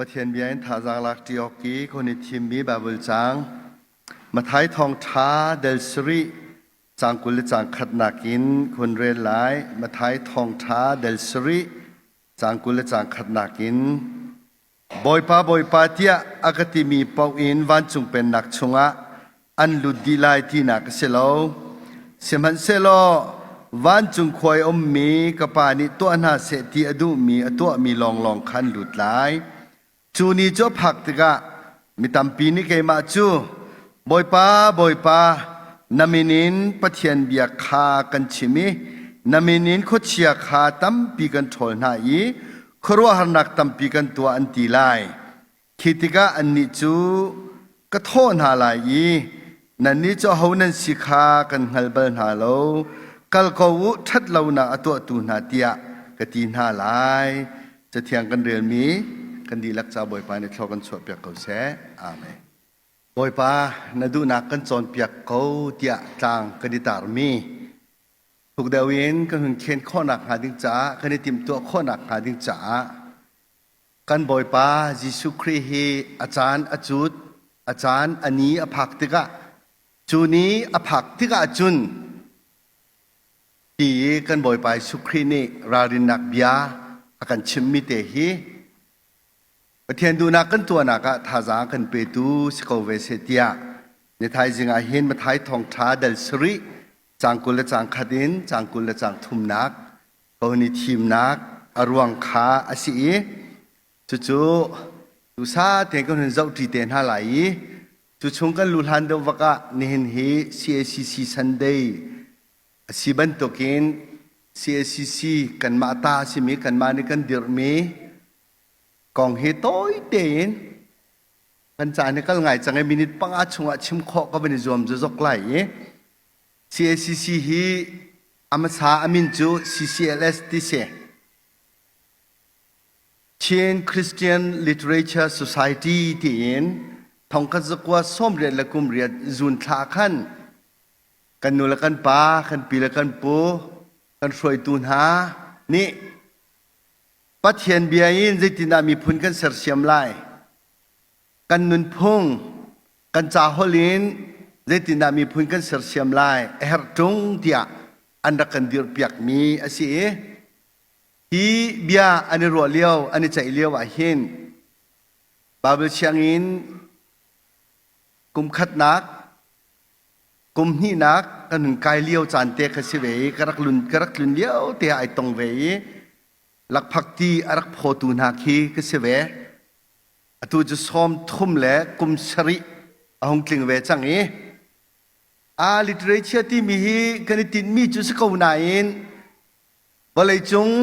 Pathian bia in thazaang lak ṭi awk i ka hun i thimmi Baibal caang Matthai thawngṭha del sarih caang 20 le caang khatnak in ka hun rel lai. Matthai thawngṭha del sarih caang 20 le caang khatnak in Bawipa, Bawipa tiah a ka timi paoh in vancung pennak chungah an lut dih lai tinak a si lo. Sihmanhsehlaw vancung khua i ummi ka Pa nih tuah hna seh ti a duhmi a tuahmi lawnglawng kha an lut lai. Cu ni cu a phak tikah mi tampi nih keimah cu, Bawipa, Bawipa, na min in Pathian bia kha kan chim i na min in khuachia kha tampi kan ṭhawl hna i khuaruahharnak tampi kan tuah an ti lai. Khi tikah annih cu ka thawh hna lai i nannih cu aho nan si kha kan hngal bal hna lo. Kal ko u, ṭhat lonak a tuahtu hna tiah ka ti hna lai. Cathiang kan relmi kan dihlak ca Bawipa nih thlua kan chuahpiak ko seh. Amen. Bawipa, na duhnak kan cawnpiak ko tiah tlang kan i tarmi thuk deuh in kan hun khen khawhnak hnga ding caah kan i timhtuah khawhnak hnga ding caah Kan Bawipa Jesuh Khrih hi a caan a cut, a caan a ni a phak tikah cu ni a phak tikah cun ti i kan Bawipa Jesuh Khrih nih ralrinnak bia a kan chimmi te hi Pathian duhnak kan tuahnak ah thazaang kan petu si ko ve seh tiah ni thaizing ah hin Matthai thawngṭha dal sarih caang 20 le caang khat in caang 20 le caang thumnak ko ni thimnak a ruang kha a si i cucu duhsah tein kan hun zohṭi te hna lai i cu chung kan luh hlan deuh vak ah nihin hi CACC Sunday a si bantukin CACC kanmah ta a simi kanmah nih kan dirhmi kong hi tawi tein kan caan hi kal ngai cang i minute panga chungah chim khawh ka van i zuam zozok lai i CACC hi a hmasa a min cu CCLS ti si. Chin Christian Literature Society tiin thongkhat zakua sawmriat le kumriat zun thla khan kan nu le kan pa, kan pi le kan pu, kan hruaitu hna nih Pathian bia in zeitindah miphun kan sersiam lai? Kan nunphung, kan ca holh in zeitindah miphun kan sersiam lai a herh ṭung tiah an rak kan dirhpiakmi a si i hi bia an i ruah lio an i ceih lio ah hin Baibal sianginn kum khatnak kum hnihnak kan hun kai lio caan te kha si ve i ka rak lun ka rak tlun lio te ah ai tong ve i lakphakti a rak phawtu hna khi ka si ve. Atu cu sawm thum le kum sarih a hung tling ve cang i a literature timi hi kan i tinhmi cu si ko nain vawleicung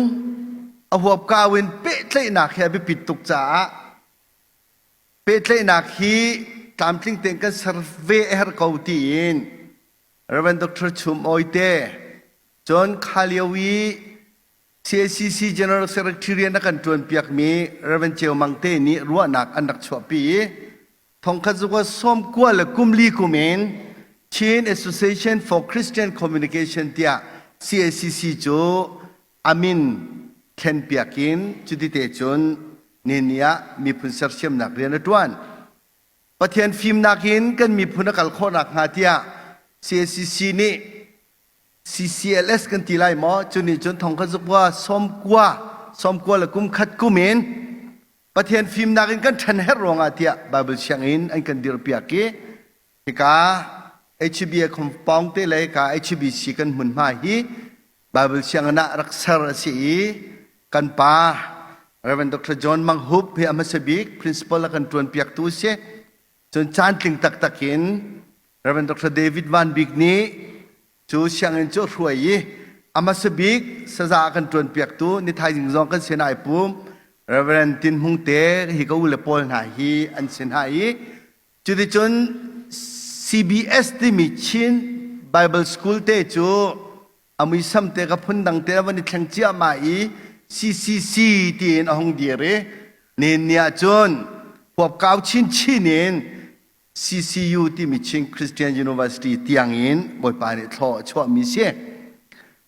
a huapkau in pehtlaihnak hi a biapit tuk caah pehtlaihnak hi tlamtling tein kan ser ve a herh ko tiin Reverend Dr. Chum Awi te cun kha lio i CACC General Secretary na kan ṭuanpiakmi Rev. Ceu Mang Te nih ruahnak an rak chuahpi i thongkhat zukua sawmkua le kum li kum in Chin Association for Christian Communication tiah CACC cu a min thlenpiak in cutite cun nini ah miphun sersiamnak rian a ṭuan. Pathian fimnak in kan miphun a kal khawh nakhnga tiah CACC nih CCLS kan ti lai maw? Cu nih cun thongkhat zukua sawmkua sawmkua le kum khat kum in Pathian fimnak in kan ṭhen herh ruangah tiah Bible sianginn an kan dirhpiak i hika HBA compound te le hika HBC kan hmunhma hi Bible sianginn ah rak ser a si i kan pa Reverend Dr. John Mang Hup hi a hmasa bik principal a kan ṭuanpiaktu a si. Cun caantling taktak in Rev. Dr. David Van Bik nih cu sianginn cu a hruai i a hmasa bik saza a kan ṭuanpiaktu nithaizing zong kan sin ai pum Rev. Tin Hmung te hi ka u le pawl hna hi an si hna i cuticun CBS timi Chin Bible School te cu a muisam te ka phundang te a van i thleng ciahmah i CCC tiin a hung dir i nin ni ah cun huapkau chinchin in CCU timi Chin Christian University tiang in Bawipa nih thlaw a chuahmi si.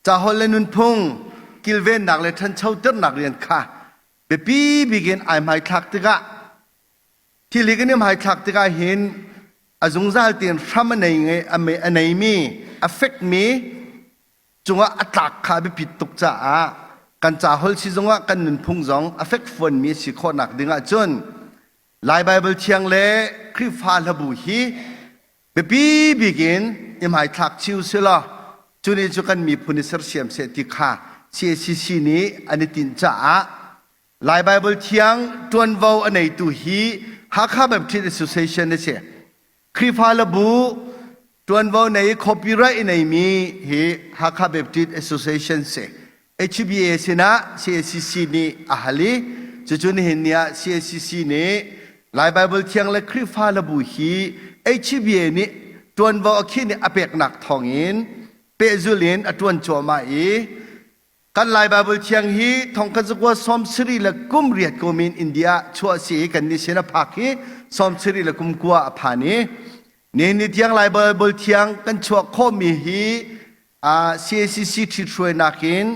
Caholh le nunphung kilvennak le ṭhanchoternak rian kha biapi bik in ai hmaithlak tikah. Thil hi kan i hmaithlak tikah hin a zungzal tein hram a nei a neimi a fekmi cungah a tlak kha a biapit tuk caah kan ca holh si zongah kan nunphung zong a fekfuanmi a si khawhnak ding ahcun Lai Baibal Thiang le Khrihfa hlabu hi biapi bik in i hmaithlak chih u silaw cu nih cu kan miphun i sersiam seh ti kha CACC nih an i tinh caah Lai Baibal Thiang ṭuanvo a neitu hi Hakha Baptist Association a si. Khrihfa le bu ṭuanvo nei i copyright i neimi hi Hakha Baptist Association si. HBA sinah CACC nih a hal i cucu nihin ni ah CACC nih Lai Baibal Thiang le Khrihfa le bu hi HBA nih ṭuanvo a khin i a peknak thawngin pehzul in a ṭuan cuahmah i Kan Lai Baibal Thiang hi thongkhat zakua 78 kum in India ah chuah si i kan nih sin a phak hi 79 a phan i nihin ni tiang Lai Baibal Thiang kan chuah khawhmi hi CACC ṭhithruainak in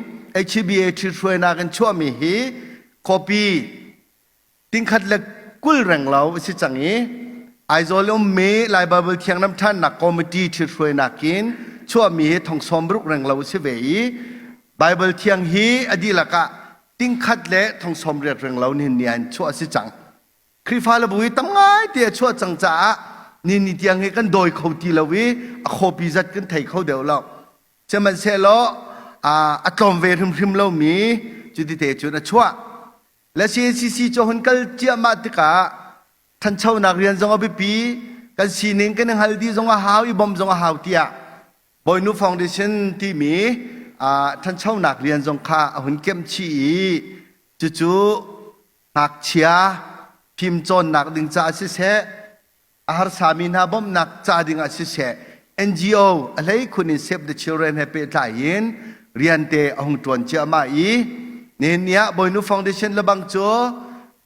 HBA ṭhithruainak in chuahmi hi copy 120 renglo a si cang i Aizawl ummi Lai Baibal Thiang Ramṭhannak Committee ṭhithruainak in chuahmi hi thong 60 renglo a si ve i Baibal Thiang hi a dihlak ah tingkhat le thong 80 renglo nihin ni ah chuah a si cang. Khrihfa le bu hi tam ngai te a chuah cang caah ni ni tiang hi kan dawi kho ti lo i a khawpi zat kan thei kho deuh lo. Sihmanhsehlaw a tlawm ve hrimhrim lomi cuti te cun a chuah. Le CACC cu hun kal ciahmah tikah thanchonak rian zong a biapi, kan sining kan i hngal dih zong a hau i bawmh zong a hau tiah Bawinu Foundation timi thanchonak rian zong kha a hun kemh chih i cucu ngakchia fimcawnnak ding caah siseh a harsami hna bawmhnak ca dingah siseh NGO a hleikhun in Save the Children he pehtlai in riante a hung ṭuan ciahmah i nihin ni ah Bawinu Foundation lebang cu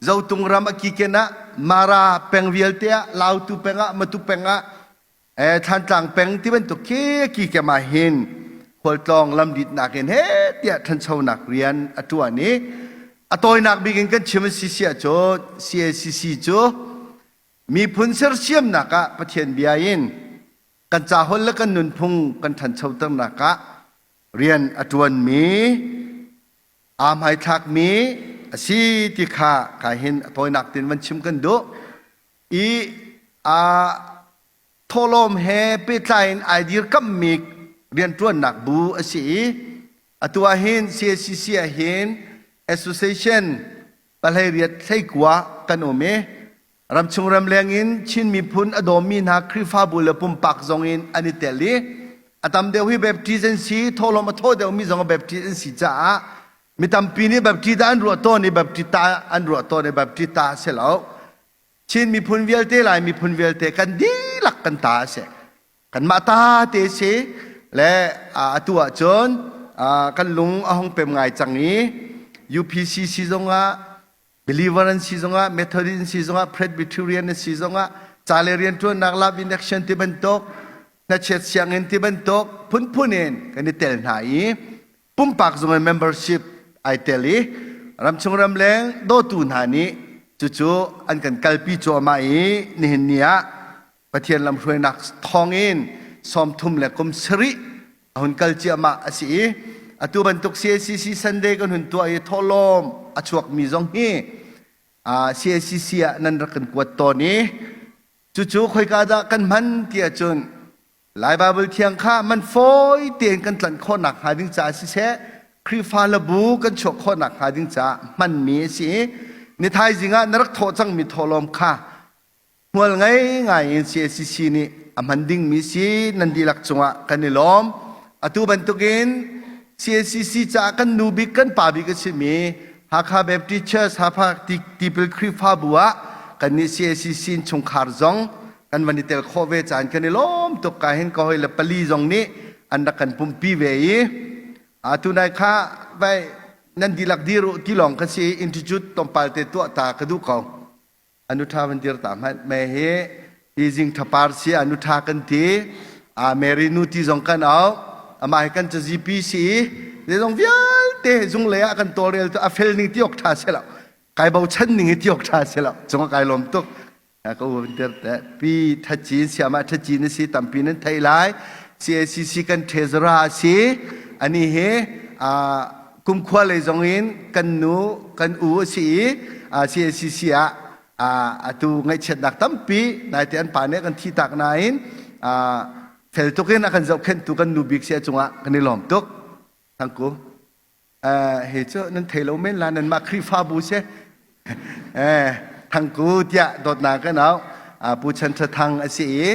Zotung ram a kiken ah Mara peng vialte ah Lautu peng ah Matu peng ah Thlantlang peng ti bantuk khi kikem ah hin khualtlawng lamditnak in he tiah ṭhanchonak rian a ṭuan i a tawinak bik in kan chim a si si ahcun CACC cu Miphun sersiamnak ah Pathian bia in kan caholh le kan nunphung kan ṭhanchoternak ah rian a ṭuanmi, aa hmaithlakmi a si ti kha ka hin a tawinak tein van chim kan duh. I aa thawhlawm he pehtlai in ai dirkamhmi rianṭuannak bu a si i atu ah hin CACC ah hin association pahleiriat hleikua kan um i ramchung ramleng in Chin miphun a dawmi hna Khrihfabu le pumpak zong in an i tel i a tam deuh hi Baptist an si thawhlawm a thaw deuhmi zong Baptist an si caah mi tampi nih Baptist an ruah tawn i Baptist ta an ruah tawn i Baptist ta a si lo Chin miphun vialte Lai miphun vialte kan dihlak kan ta a si kanmah ta te si le atu ahcun kan lung a hung pem ngai cang i UPCC zongah believer an si zongah Methodist an si zongah Presbyterian an si zongah ca le rianṭuannak love in action ti bantuk hnachet sianginn ti bantuk phunphun in kan i tel hna i pumpak zung in membership ai tel i ramchung ramleng dawtu hna nih cucu an kan kalpi cuahmah i nihin ni ah Pathian lamhruainak thawngin 37 a hun kal ciahmah a si i atu bantuk CACC Sunday kan hun tuah i thawhlawm a chuakmi zong hi CACC ah nan rak kan kuat tawn i cucu khoika dah kan hman ti ahcun Lai Baibal Thiang kha man fawi tein kan tlanh khawhnak hnga ding caah siseh Khrihfa labu kan chuah khawhnak hnga ding caah hmanmi a si i ni thaizing ah na rak thawh cangmi thawhlawm kha Hmual ngei ngai in CACC nih a hman dingmi si nan dihlak cungah kan i lawm. Atu bantukin CACC caah kan nu bik kan pa bik a simi Hakha Baptist Church Hakha Tipil Khrihfabu ah kannih CACC in chungkhar zong kan van i tel khawh ve caan kan i lawm tuk ka hin ka hoi le pali zong nih an rak kan pumhpi ve i atu nai kha vai nan dihlak dir u ti lawng ka si institute tlawmpal te tuah ta ka duh ko. Anu ṭha van dir ta hmanh. Me hi hi zing ṭhapar si anu ṭha kan ti. A Mary nu ti zong kan au. Amah hi kan cazi pi si i zeizong vialte zung lei ah kan tawlrel tu a fel ning ti awk ṭha si lo. Kai bochan ning hi ti awk ṭha si lo. Cung ah kai lawm tuk. Ka u Pi Thacin Siamah Thacin a si tampi nan theih lai. CACC kan treasurer a si. Ani hi kumkhua lei zong in kan nu kan u a si i CACC ah atu ngaihchiatnak tampi naite an pa nih kan thi tak nain fel tuk in a kan zohkhenhtu kan nu bik si a cungah kan i lawm tuk. Thangku. Hi cu nan thei lo men la nanmah Khrihfabu si. Thangku tiah dawtnak kan auh. Pu Chan Tha Thang a si i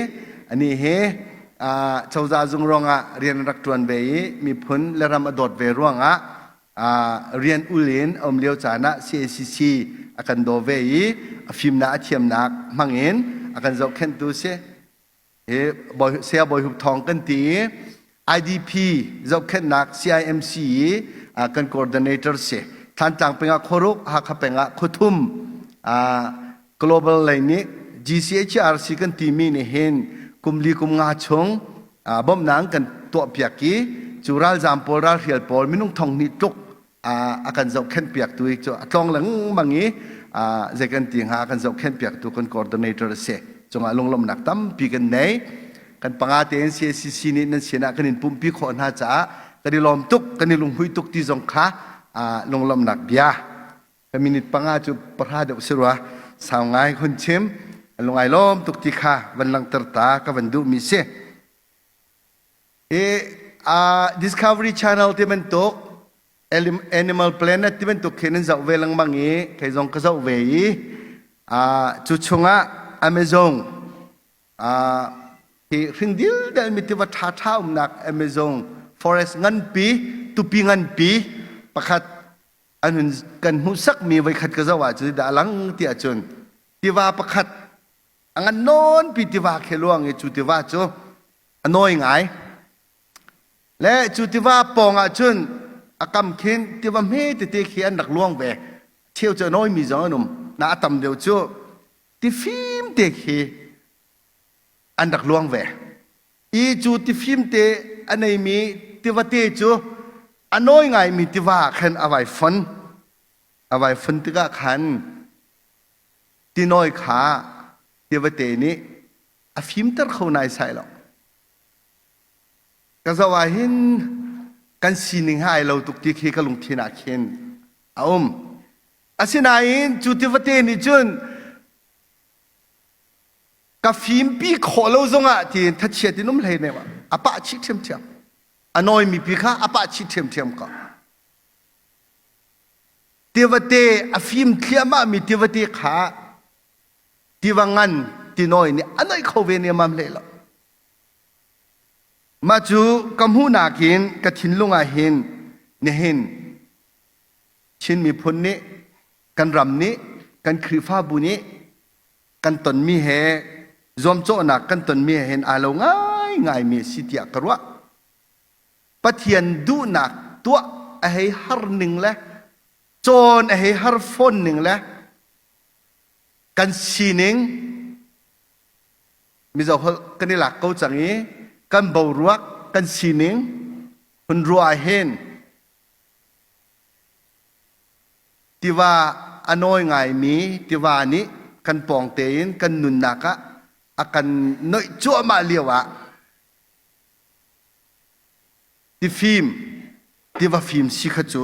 ani hi cozah zung ruangah rian rak ṭuan ve i miphun le ram a dawt ve ruangah rian ul in a um lio caan ah CACC a kan daw ve i a fimnak a thiamnak hmang in a kan zohkhenhtu si. Hi Saya Bawi Hup Thawng kan ti i IDP zohkhenhnak CIMC i kan coordinator si. Thlantlang peng ah khuaruk, Hakha peng ah khuathum global lei nih GCHRC kan timi nih hin kum li kum nga chung bawmhnak kan tuahpiak i cu ralzaam pawl ralhrial pawl minung thong hnih tluk a kan zohkhenh piaktu cu a tlawng lengmang i zei kan ti hnga a kan zohkhenh piaktu kan coordinator a si cungah lunglawmhnak tampi kan nei kan panga tein CACC nih nan sinah kan in pumpi khawh hna caah kan i lawm tuk kan i lunghui tuk ti zong kha lunglawmhnak bia ka minute panga cu pahra deuh si rua sau ngai hun chim lungai lawm tuk ti kha van langhter ta ka van duhmi si Hi Discovery Channel ti bantuk Animal Planet ti bantuk khi nan zoh ve lengmang i kei zong ka zoh ve i cu chungah Amazon hi hring dildel mi tiva ṭhaṭha umnak Amazon forest nganpi tupi nganpi pakhat an hun kan hmuhsakmi voikhat ka zoh ahcun dah a lang ti ahcun tiva pakhat a ngan nawnpi tiva khi luang i cu tiva cu a nawi ngai. Le cu tiva pawng ah cun a kam khin tiva hme tete khi an rak luang ve. Cheu cu a nawimi zong an um. Na a tam deuh cu tifim te khi an rak luang ve. I cu tifim te a neimi tivate cu a nawi ngaimi tiva ah khan a vai fon. A vai fon tikah khan tinawi kha tivate nih a fimter kho naisai lo. Ka zoh ah hin kan sining he ai lo tuk ti khi ka lungthin ah khin a um. Asinain cu tivate nih cun ka fimpi khawh lo zongah tiin thachiat in um hlei ne a pah chih ṭhiamṭhiam. A nawimi pi kha a pah chih ṭhiamṭhiam ko. Tivate a fim thliahmahmi tivate kha tiva ngan tinawi nih a noih kho ve nemmam hlei lo. Mah cu ka hmuhnak in ka thinlung ah hin nihin Chin miphun nih kan ram nih kan Khrihfabu nih kan tonmi he zuamcawhnak kan tonmi he hin aa lo ngaingaimi a si tiah ka ruah. Pathian duhnak tuah a hei har ning le cawn a hei har fawn ning le kan sining Mizo holh kan i lak ko cang i kan boruak kan sining hun ruah ah hin tiva a nawi ngaimi tiva nih kan pawng tein kan nunnak ah a kan noih cuahmah lio ah tifim tiva fim si kha cu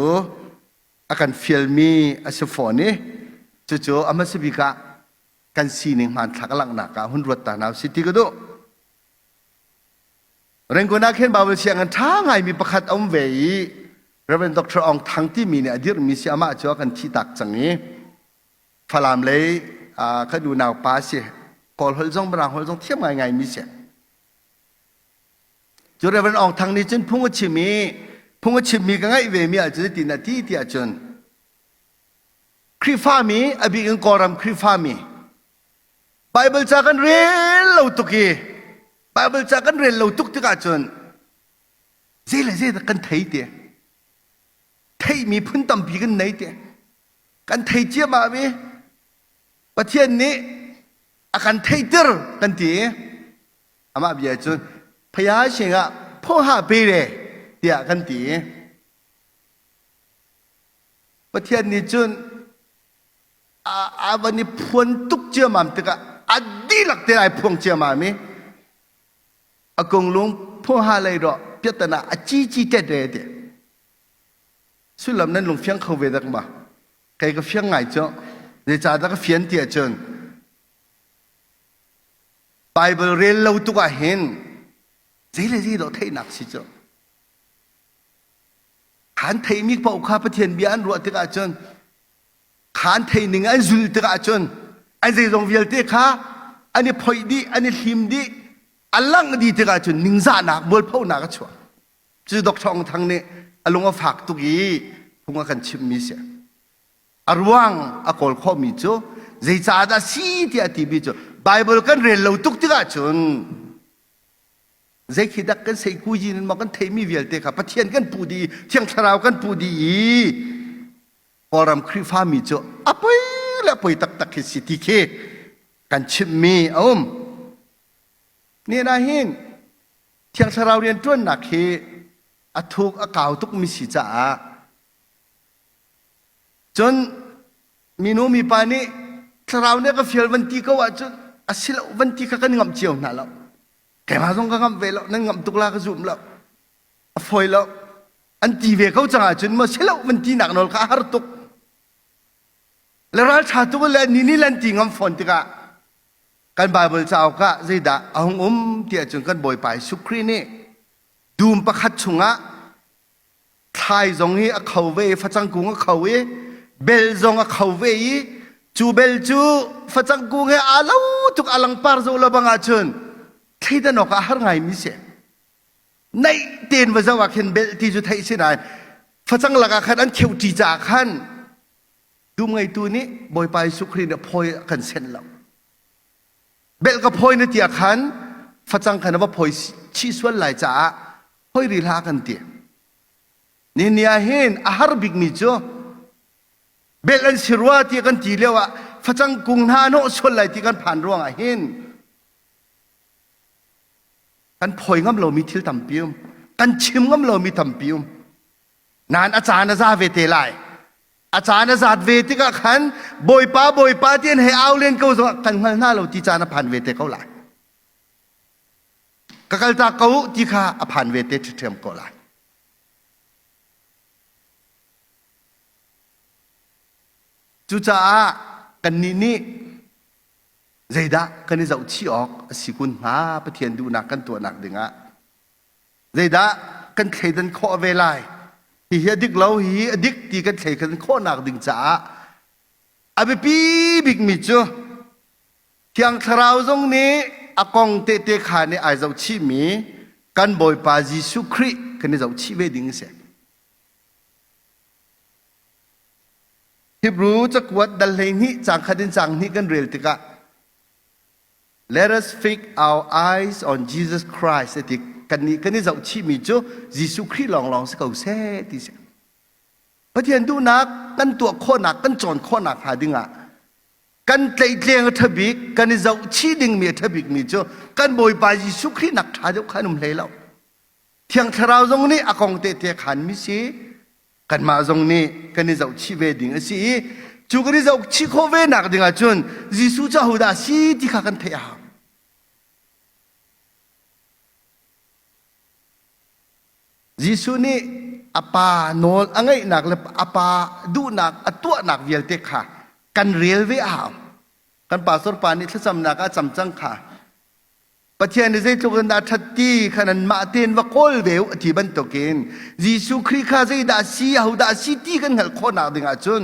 a kan fialmi a si fawn i cucu a hmasa bik ah kan sining hmanthlak a langhnak ah hun ruat ta hna usih ti ka duh. Rangoon ah khin Bible sianginn ṭha ngaimi pakhat a um ve i Reverend Dr. Aung Thang timi nih a dirhmi si amah cu a kan thihtak cang i Falam lei kan unau pa si Kawl holh zong Mirang holh zong thiam ngaingaimi si. Cu Reverend Aung Thang nih cun phung a chim i phung a chimmi ka ngaih ve mi ahcun tin a ti ti ahcun Khrihfami a bik in Kawlram Khrihfami Bible ca kan rel lo tuk i Bible ca kan rel lo tuk tikah cun zei le zei dah kan thei ti theihmi phun tampi kan nei ti kan thei ciammam i Pathian nih a kan theihter kan ti i amah bia cun phaya sing ah phoha pe re tiah kan ti i Pathian nih cun a van i phuan tuk ciammam tikah a dihlak te ai phuang ciamam i a kunglung phuha lei rawh piatana a ci ci tet re ti sullam nan lung fiang kho ve dak ma kei ka fiang ngai cu zeicahdah ka fian ti ahcun Bible rel lo tuk ah hin zei le zei dawh theihnak si cu khan theimi paoh kha Pathian bia an ruah tikah cun khan thei ning an zul tikah cun an zeizong vialte kha an i phoih dih an i hlim dih a langh dih tikah cun ningzahnak mualphonak a chuak cu Dr. Aung Thang nih a lung a fak tuk i phung a kan chimhmi si a ruang a kawl khawhmi cu zeicahdah si tiah a timi cu Bible kan rel lo tuk tikah cun zei khi dak kan seikuyi in maw kan theihmi vialte kha Pathian kan puh dih i Thiang Thlarau kan puh dih i Kawlram Khrihfami cu a poi le a poi taktak khi si ti khi kan chimhmi a um. Nihin ah hin Thiang Thlarau rianṭuannak hi a thuk a kau tukmi si caah cun minu mipa nih thlarau nih ka fial van ti ko ahcun a si lo van ti kha kan ngamh cio hna lo. Keimah zong ka ngamh ve lo, nan ngamh tuk la ka zum lo. A fawi lo. An ti ve ko cang ahcun maw si lo van ti nak nawl kha a har tuk. Le ralṭha tuk le ni ni lan ti ngam fawn tikah kan Bible cauk ah zeidah a hung um ti ahcun kan Bawipa Jesuh Khrih nih dum pakhat chungah thlai zong hi a kho ve i facang kung a kho i bel zong a kho ve i cu bel cu facang kung he aa lo tuk a langpar zo lo bang ahcun thleidan awk ah har ngaimi si naih tein va zoh ah khin bel ti cu theih si nain facang lakah khan an kheuh ṭi caah khan dum ngeitu nih Bawipa Jesuh Khrih nih phawi a kan senh lo Belh ka phawi na ti ah khan facang khan na va phawi chih sual lai caah phawi rih hlah kan ti. Nihin ni ah hin a har bikmi cu belh an si rua ti kan ti lio ah facang kung hna a hnawh sual lai ti kan phan ruangah hin kan phawi ngam lomi thil tampi um kan chim ngam lomi tampi um nain a caan a za ve te lai A caan a zat ve tikah khan Bawipa Bawipa ti an hei au len ko zongah kan hngal hna lo ti caan a phan ve te ko lai. Ka kaltak ko u ti kha a phan ve te ṭhiam ko lai. Cucaah kannih nih zeidah kan i zohchih awk a si kun hnga Pathian duhnak kan tuahnak dingah Zeidah kan thleidan khawh ve lai? Hihi a dik lo, hihi a dik ti kan thleidan khawhnak ding caah a biapi bikmi cu Thiang Thlarau zong nih a kong tehte kha nih ai zohchihmi kan Bawipa Jesuh Khrih kan i zohchih ve ding a si. Hebrew cakuat dal 12 caang khat in caang hnih kan rel tikah Let us fix our eyes on Jesus Christ ti kan nih kan i zohchihmi cu Jesuh Khrih lawnglawng si ko seh ti si. Pathian duhnak kan tuah khawhnak kan cawn khawhnak hnga dingah kan tleitleng a ṭha bik kan i zohchih dingmi a ṭha bikmi cu kan Bawipa Jesuh Khrih nak ṭha deuh khan um hlei lo. Thiang Thlarau zong nih a kong tehte khanmi si. Kanmah zong nih kan i zohchih ve ding a si i cu kan i zohchih khawh ve nak ding ahcun Jesuh cu ahodah a si ti kha kan theih a hau. Jesuh nih a pa nawl a ngaihnak le a pa duhnak a tuahnak vialte kha kan rel ve a hau. Kan pastor pa nih thlacamnak ah cam cang kha Pathian nih zeitluk in dah ṭhat ti kha nanmah tein va kawl ve u a ti bantukin Jesuh Khrih kha zeidah a si, ahodah a si ti kan hngalh khawhnak ding ahcun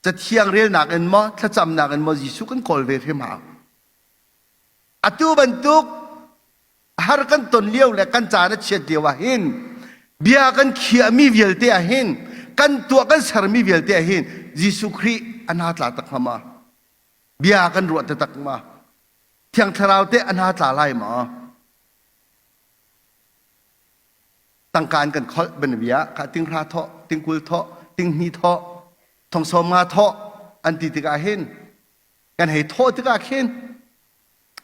Cathiang relnak in maw, thlacamnak in maw Jesuh kan kawl ve hrim hau. Atu bantuk har kan ton lio le kan caan a chiat lio ah hin bia kan khiahmi vialte ah hin kan tuah kan sermi vialte ah hin Jesuh Khrih a hna tla tak hnga ma? Bia kan ruah taktak ma? Thiang Thlarau teh a hna tla lai maw? Tangka in kan kholh banbia kha tinghra thawh, tingkul thawh, tinghni thawh, thongsawm nga thawh an ti tikah hin kan hei thawh tikah khin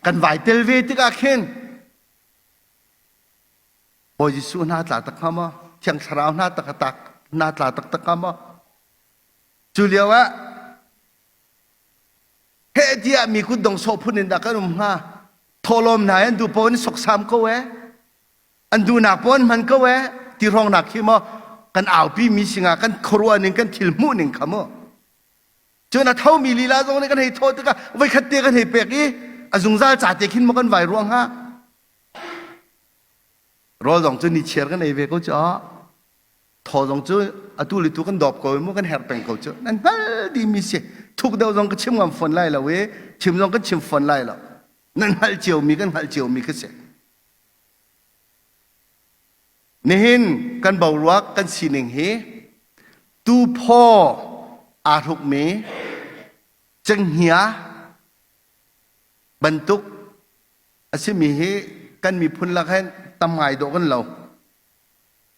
kan vai tel ve tikah khin Bawi Jesuh hna tla tak hnga maw? Thiang Thlarau hna tak tak hna tla taktak hnga maw? Cu lio ah Heh tiah mi kutdong sawh phun in dah kan um hnga? Thawhlawm hna an duh paoh in soksam ko ee. An duhnak paoh an hman ko ee. Ti hrawngnak khi maw kan aupi mi singa kan khuaruah ning kan thil hmuh ning kha mu. Cun a thomi lila zong nih kan hei thawh tikah voikhat te kan hei pek i a zungzal ca te khin maw kan vai ruang hnga? Rawl zong cu ni chiar kan ei ve ko cu thaw zong cu atu le tu kan dawp ko mu kan herh peng ko cu nan hngal dimi si thuk deuh zong ka chim ngam fawn lai lo i chim zong kan chim fawn lai lo nan hngalh ciomi kan hngalh ciomi ka si nihin kan boruak kan sining hi tuphaw aa hrukmi cenghngia bantuk a simi hi kan miphun lak hin tam ngai dawh kan lo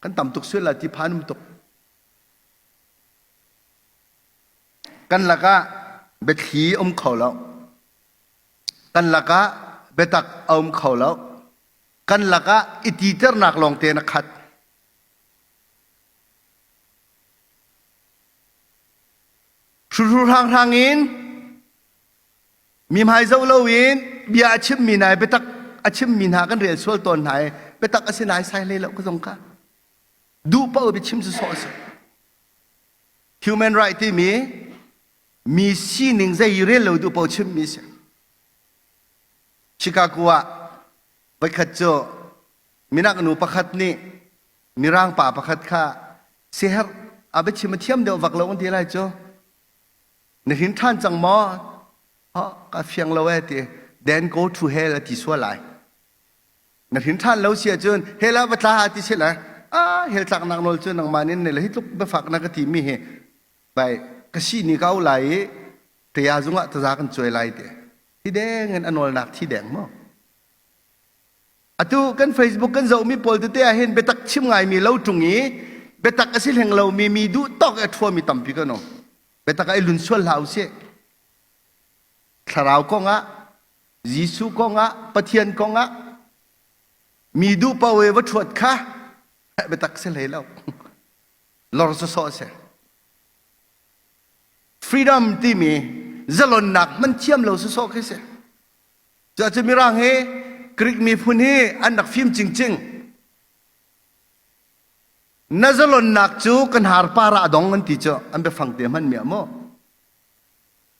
Kan tam tuk sual la ti phan um tuk. Kan lakah biathli um kho lo. Kan lakah biatak a um kho lo. Kan lakah i titernak lawngte na khat. Hruhru hranghrang in Mi hmai zoh loin bia a chimmi hna i biatak a chimmi hna kan rel sual tawn hna i biatak a si nai sai hlei lo ka zong kha. Duh paoh biachim cu sawh a si. Human right timi mi sining zei i rel lo duh paoh chimmi si. Chicago ah voikhat cu minak nu pakhat nih mirang pa pakhat kha siherh a biachim a thiam deuh vak lo an ti lai cu. Na hrin ṭhan cang maw? Ha, ka fiang lo eh ti. Then go to hell a ti sual lai. Na hrin ṭhan lo si ahcun hell ah va tla ti si lai. Ah, hell tlaknak nawl cu nangmah nin ne le hi tluk biafak na ka ti mi hi bai ka si ni ka lai i taya zungah taza kan cuai lai ti. Thi deng in a nawlnak thi deng maw? Atu kan Facebook kan zohmi pawl tete ah hin biatak chim ngaimi lo ṭung i biatak a si hleng lomi mi duh tawk i a ṭhuami tampi kan um. Biatak ah i lun sual hlah usih. Thlarau kongah, Jesuh kongah, Pathian kongah mi duh paoh i va ṭhuat kha biatak si hlei lo. Lor sawsawh a si. Freedom timi zalonnak hman thiam lo sawsawh khi si. Cuahcun Mirang hi Greek miphun hi an rak fim cingcing. Na zalonnak cu kan harpar ah a dong an ti cu an biafang te hman mi ah mu.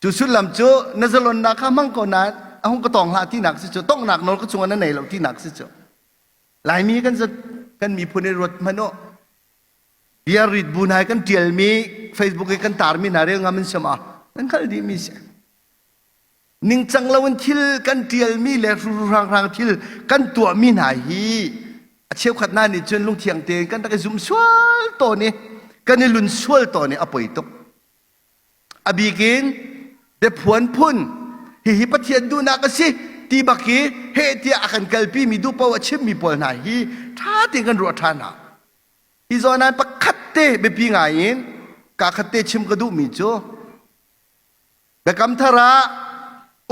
Cu sullam cu na zalonnak kha hmang ko nain a hung ka tong hlah tinak si cu tonghnak nawl ka cungah na nei lo tinak si cu. Laimi kan kan miphun i ruat hmanh u. Bia rit bu hna kan tialmi Facebook i kan tarmi hna rel ngam in siam ah kan hngalh dihmi si. Ningcang loin thil kan ṭialmi le hrang thil kan tuahmi hna hi a cheukhat hna nih cun lungthiang tein kan rak i zum sual tawn i kan i lun sual tawn i a poi tuk. A bik in biaphuan phun hihi Pathian duhnak a si ti bak hi heh tiah a kan kalpi mi duh paoh a chimmi pawl hna hi ṭha tein kan ruah ṭhan hna. Hi zawn ah pakhat te biapi ngai in kaa khat te chim ka duhmi cu Biakam Thar ah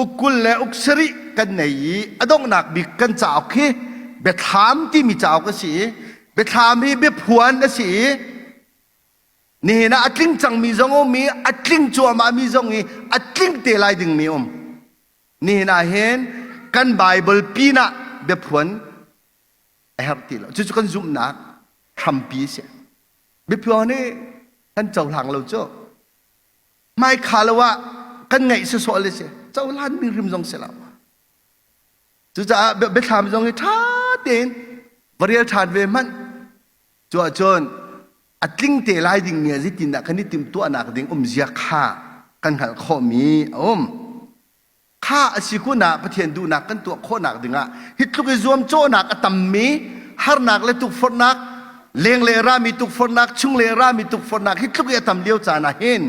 uk 20 le uk sarih kan nei i a donghnak bik kan cauk hi Biathlam timi cauk a si i Biathlam hi biaphuan a si i nihin ah a tling cangmi zong um i a tling cuahmahmi zong i a tling te lai dingmi um. Nihin ah hin kan Bible pinah biaphuan a herh ti lo. Cucu kan zumhnak hrampi a si. Biaphuan hi kan cohlang lo cu. Hmaikha lo ah kan ngaih sawsawh le si cohlan mi hrim zong si lo. Cucaah biathlam zong hi ṭha tein va rel ṭhan ve hmanh. Cu ahcun a tling te lai ding mi zeitindah kan i timhtuahnak ding umzia kha kan hngalh khawhmi a um. Kha a si kun ah Pathian duhnak kan tuah khawhnak dingah hi tluk i zuamcawhnak a tammi harnak le tukforhnak lengle rami tukforhnak chungle rami tukforhnak hi tluk i a tam lio caan ah hin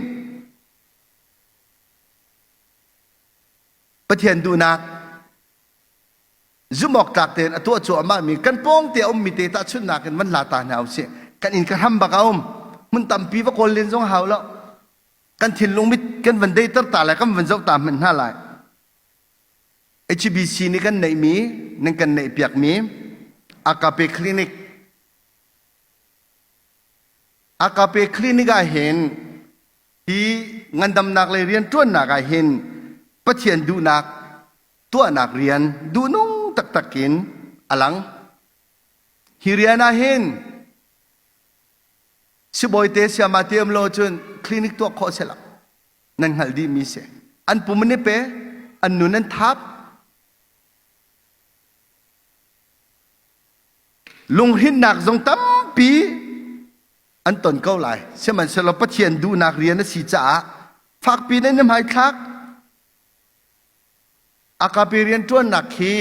Pathian duhnak zumh tlak tein a tuah cuahmah mi kan pawng te a ummi te tahchunhnak in van la ta hna usih kan inn ka hram bak a um hmun tampi va kawl len zong hau lo kan thinlung mit kan van deiter ta lai kan van zoh ta hmanh hna lai HBC nih kan neihmi nan kan neih piakmi Agape Clinic Agape Clinic ah hin hi ngandamnak lei rianṭuannak ah hin. Pathian duhnak tuahnak rian duhnung taktak in a lang. Hi rian ah hin sibawi te siama te um lo cun clinic tuah khawh si lo. Nan hngalh dihmi si. An pum an i pe, an nun an thap. Lunghrinnak zong tampi an ton ko lai. Sihmanhsehlaw Pathian duhnak rian a si caah fakpi in an i hmaithlak. Akape rianṭuannak hi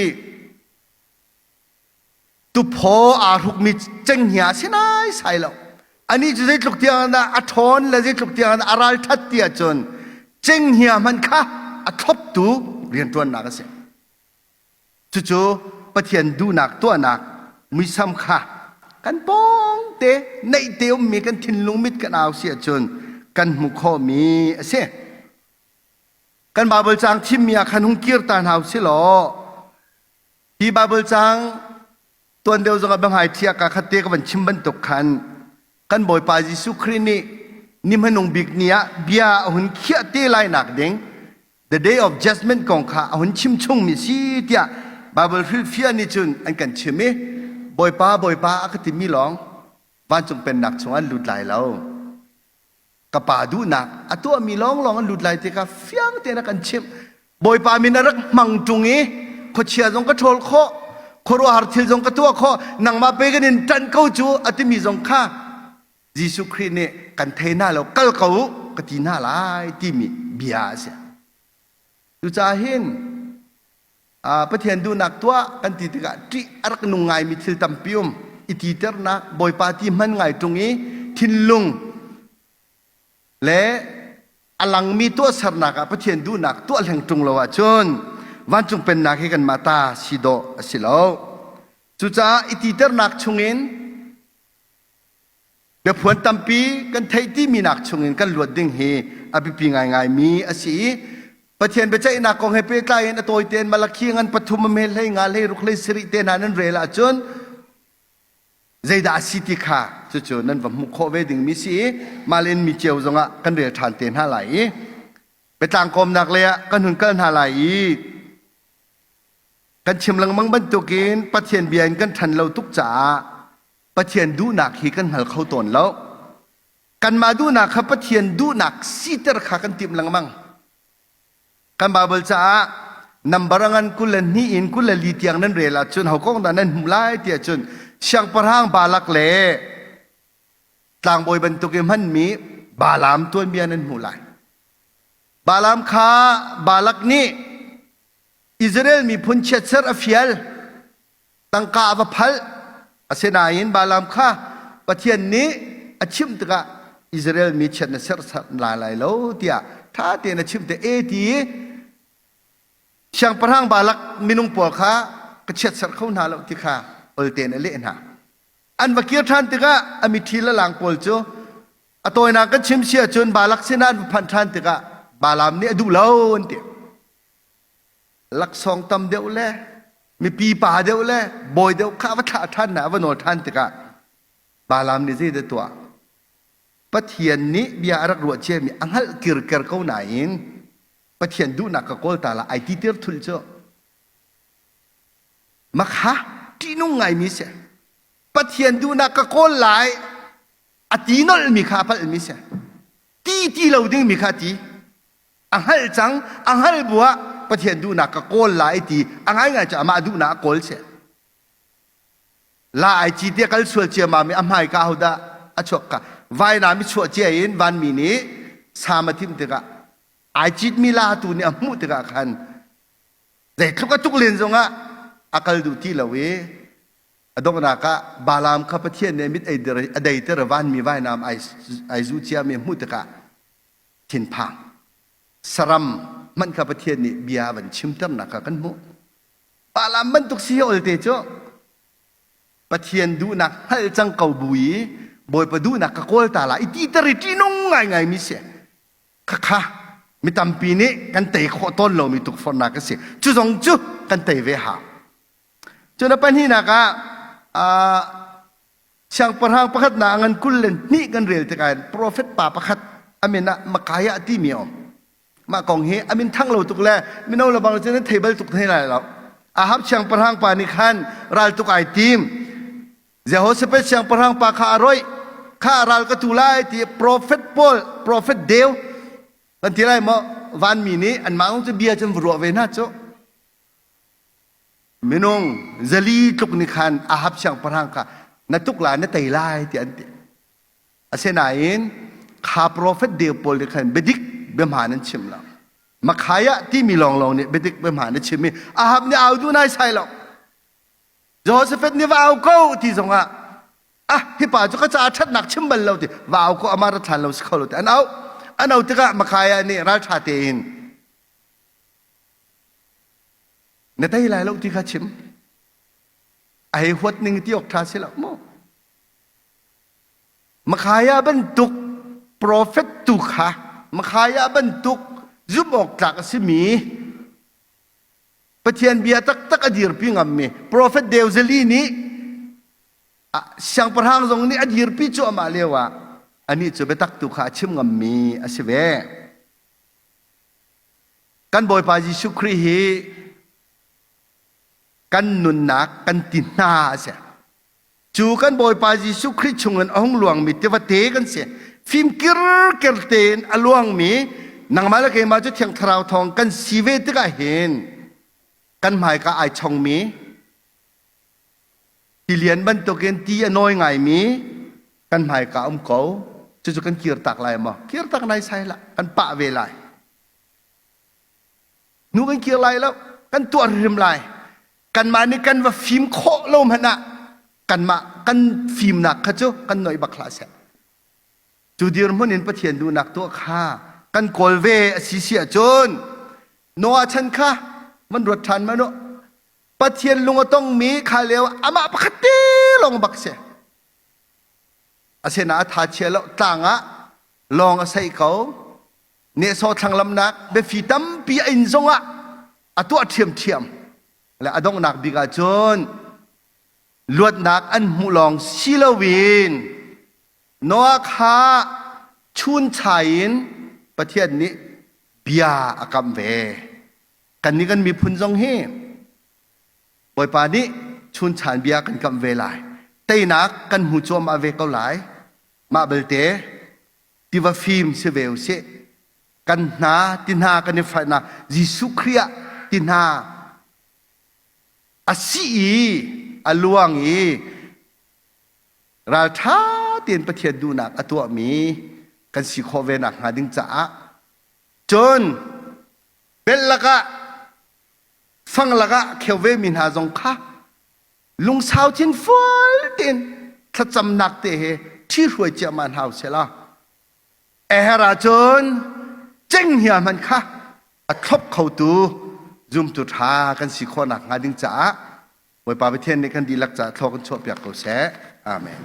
tuphaw aa hrukmi cenghngia a si naisai lo. Anih cu zeitluk tiang dah a ṭhawn le zeitluk tiang dah a ralṭhat ti ahcun cenghngia hmanh kha a thloptu rianṭuannak a si. Cucu Pathian duhnak tuahnak muisam kha kan pawngte naihte ummi kan thinlung mit kan au si ahcun kan hmuh khawhmi a si. Kan Baibal caang thimmi ah khan hung kir ta hna u si law hi Baibal caang tuan deuh zongah biahmai thiah ka khat te ka van chim bantuk khan kan Bawipa Jesuh Khrih nih ni hmanung bik ni ah bia a hun khiah te lai nak ding the day of judgment kong kha a hun chim chungmi si tiah Bible hrilhfiah nih cun an kan chim i Bawipa Bawipa a ka timi lawng vancung pennak chungah an lut lai lo. Ka pa duhnak a tuahmi lawnglawng an lut lai ti kha fiang tein a kan chimh. Bawipa min a rak hmang ṭung i khuachia zong ka ṭhawl khawh, khuaruahhar thil zong ka tuah khawh, nangmah pe kan in ṭanh ko cu a timi zong kha Jesuh Khrih nih kan thei hna lo, kal ko u ka ti hna lai timi bia a si. Cucaah hin Pathian duhnak tuah kan ti tikah ṭih a rak nung ngaimi thil tampi um i titernak Bawipa ti hman ngai ṭung i thinlung le a langmi tuahsernak ah Pathian duhnak tuah hleng ṭung lo ahcun vancung pennak hi kanmah ta si dawh a si lo. Cucaah i titernak chungin Biaphuan tampi kan theih timi nak chungin kan luat ding hi a biapi ngaingaimi a si i Pathian biaceihnak kong he pehtlai in a tawi tein Malakhi ngan pathum a hme hlei nga hlei ruk hlei sarih te hna nan rel ahcun zeidah a si ti kha cucu nan va hmuh khawh ve dingmi si i mah le mi cio zongah kan rel ṭhan te hna lai i biatlang kawmnak lei ah kan hun kal hna lai i kan chim lengmang bantukin Pathian bia in kan ṭhan lo tuk caah Pathian duhnak hi kan hngal kho tawn lo. Kanmah duhnak kha Pathian duhnak siter kha kan timh lengmang. Kan Baibal caah nambar a ngan 22 in 24 tiang nan rel ahcun ho kong dah nan hmuh lai tiah cun siangpahrang Balak le tlangbawi bantuk i hmanmi Balaam tuanbia nan hmuh lai. Balaam kha Balak nih Israel miphun chiatser a fial. Tangka a va phalh. Asinain Balaam kha Pathian nih a chimh tikah Israel mi chiat na serhsat lai lai lo tiah ṭha tein a chimh te e ti siangpahrang Balak minung pawl kha ka chiatserh kho hna lo ti kha ol tein a leh hna. An va kir ṭhan tikah a miṭhi lalang pawl cu a tawinak kan chim si ahcun Balak sinah an va phanh ṭhan tikah Balaam nih a duh lo an ti. Laksawng tam deuh le mipi pa deuh le bawi deuh kha a va thlah ṭhan hna a va nawl ṭhan tikah Balaam nih zeidah tuah? Pathian nih bia a rak ruah ciami a hngalh kirker ko nain Pathian duhnak ka kawl ta la ai ti tir thul cu. Makha ṭihnung ngaimi si. Pathian duhnak ka kawl lai a ti nolhmi kha a palhmi si. Ti ti lo dingmi kha a ti. A hngalh cang, a hngalh bu ah Pathian duhnak ka kawl lai ti a ngaingai cu amah duhnak a kawl si. La ai ci tiah kal sual ciammam i a hmaika hodah a chuak ka vainam i chuah cia in vanmi nih sam a timh tikah ai citmi la tu nih a hmuh tikah khan zeitluk a tuk len zongah a kal duh ti lo i a donghnak ah Balaam kha Pathian nih mit a deiter vanmi vainam ai zu ciami a hmuh tikah thinphang saram hmanh kha Pathian nih bia a van chimternak kha kan hmuh. Balaam bantuk si hi olte cu Pathian duhnak hngalh cang ko bu i Bawipa duhnak ka kawl ta la i titer i ṭihnung ngaingai mi si. Khakha mi tampi nih kan tei khawh tawn lomi tukforhnak a si. Cu zong cu kan tei ve hau. Cun a pahnihnak ah Siangpahrang pakhat na ngan 22 kan rel tikah profet pa pakhat a min ah Makaiah timi a um. Mah kong hi a min thang lo tuk le mino le bang cu nan thei bal tuk thei lai lo. Ahab siangpahrang pa nih khan ral tuk ai tim. Jehoshaphat siangpahrang pa kha a roih. Kha ral ka tu lai ti profet pawl, profet deu kan ti lai maw vanmi nih anmah zong cu bia cun va ruah ve hna cu. Minung zali tluk nih khan Ahab siangpahrang kha na tuk lai na tei lai ti an ti. Asinain kha profet deu pawl nih khan biadik biahmaan an chim lo. Makhaya timi lawnglawng nih biadik biahmaan a chim i Ahab nih au duh nai sai lo. Jehoshaphat nih va au ko ti zongah ah hi pa cu ka caah ṭhatnak chim bal lo ti va au ko amah ra ṭhan lo si kho lo ti an au. An au tikah Makhaya nih ralṭha tein na tei lai lo ti kha chim. A hei huat ning ti awk ṭha si lo mu. Makhaya bantuk profet tu kha Makhaya bantuk zumh awk tlak a simi Pathian bia taktak a dirpi ngammi profet Deuzali nih siangpahrang zong nih a dirpi cuahmah lio ah anih cu biatak tu kha a chim ngammi a si ve. Kan Bawipa Jesuh Khrih hi kan nunnak kan ti hna a si. Cu kan Bawipa Jesuh Khrih chungin a hung luangmi tivate kan si. Fim kirker tein a luangmi nangmah le keimah cu Thiang Thlarau thawng kan si ve tikah hin kan hmaika ai chongmi tilian bantukin ti a nawi ngaimi kan hmaika um ko. Cucu kan kirtak lai maw? Kirtak nai sai lah. Kan pah ve lai. Hnu kan kir lai lo. Kan tuah hrim lai. Kanmah nih kan va fim khawh lo hmanh ah kanmah kan fimnak kha cu kan noih bak hlah seh. Cu dirhmun in Pathian duhnak tuah kha kan kawl ve a si si ahcun Noah chan kha van ruat ṭhan hmanh u. Pathian lung a tongmi kha lio amah pakhat te lawng bak si. Asinain a tha chia lo tlang ah lawng a saih ko. Nehsawh thlanglamnak biafi tampi a inn zongah a tuah ṭhiamṭhiam. Le a donghnak bik ahcun luatnak an hmuh lawng si loin Noah kha chunchai in Pathian nih bia a kamh ve. Kannih kan miphun zong hi Bawipa nih chunchan bia kan kamh ve lai. Teinak kan hmu cuahmah ve ko lai. Mah belte tiva fim si ve usih. Kan hna ti hna kan i fahnak Jesuh Khrih ah ti hna a si i a luang i ralṭha tein Pathian duhnak a tuahmi kan si khawh ve nak hnga ding caah cun bel lakah fang lakah kheu ve mi hna zong kha lungsau thinfual tein thlacamnak te he ṭhihruai ciahmah hna usih law a herh ahcun cenghngia hmanh kha a thlop khotu zumtu ṭha kan si khawh nakhnga ding caah Bawipa Pathian nih kan dihlak caah thlaw kan chuahpiak ko seh. Amen.